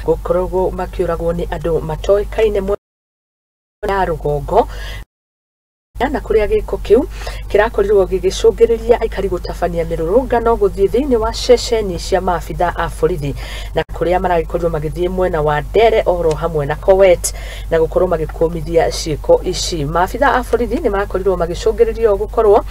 Gũkoragwo makĩũragwo nĩ andũ matoĩkaine mwena ya rũgongo, na kũrĩa gĩko kĩu kĩrakorirwo gĩgĩcũngĩrĩria aikari gũtabania mĩrũrũngano gũthiĩ thĩinĩ wa ceceni cia maabitha a borithi, na kũrĩa maragĩkorirwo magĩthiĩ mwena wa Ndere oro hamwe na Kowet na gũkorwo magĩkũmithia ciĩko ici. Maabitha a borithi nĩ marakorirwo magĩcũngĩrĩrio gũkorwo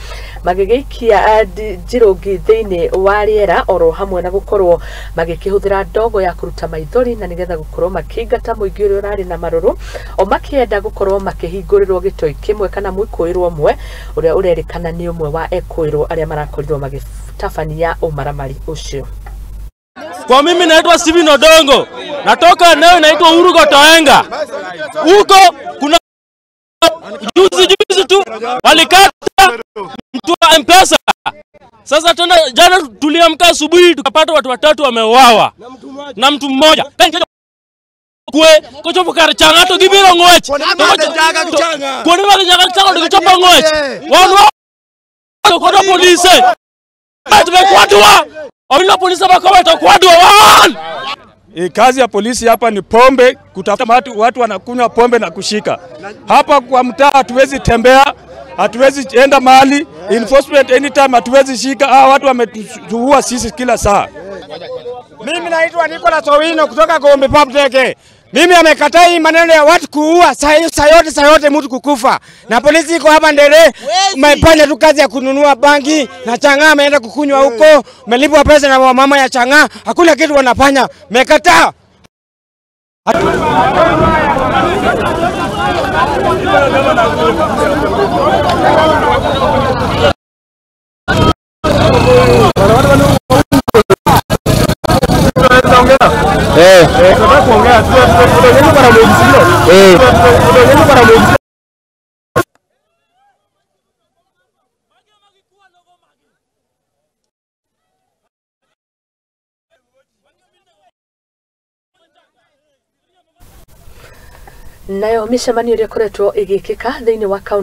magĩgĩikia njirũngi thĩinĩ wa rĩera oro hamwe na gũkorwo magĩkĩhũthĩra ndogo ya kũruta maithori, na nĩgetha gũkorwo makĩingata mũingĩ ũrĩa ũrarĩ na marũrũ o makĩenda gũkorwo makĩhingũrĩrwo gĩtoi kĩmwe kana mwĩkũĩrwo ũmwe ũrĩa ũrerĩkana nĩ ũmwe wa ekũĩrwo arĩa marakorirwo magĩtabania ũmaramari ũcio. Kwa mimi naitwa Steven Odongo, natoka eneo inaitwa Uhuru Gotoenga. Huko kuna juzi juzi tu walikata mtu wa M-Pesa. Sasa tena jana tuliamka asubuhi tukapata watu watatu wameuawa na mtu mmoja. Kwe kochopo kar changa to gibiro ng'wech. Kuonde mag changa to gichopo ng'wech. Wan kodo polise. Tumekwadwa. Obila polisi bako watakwadwa wan. Kazi ya polisi hapa ni pombe, kutafuta watu wanakunywa pombe na kushika. Hapa kwa mtaa hatuwezi tembea, hatuwezi enda mahali, enforcement anytime hatuwezi shika. Hawa watu wametuua sisi kila saa. Mimi naitwa Nicolas Owino kutoka Gombe Pub. Mimi amekataa hii maneno ya watu kuua, saa yote mtu kukufa. Na polisi iko hapa Ndere, umefanya tu kazi ya kununua bangi na chang'aa ameenda kukunywa huko, umelipwa pesa na mama ya chang'aa, hakuna kitu wanafanya. Mekataa. Nayo mĩcemanio ĩrĩa ĩkoretwo ĩgĩkĩka thĩinĩ wa kaunti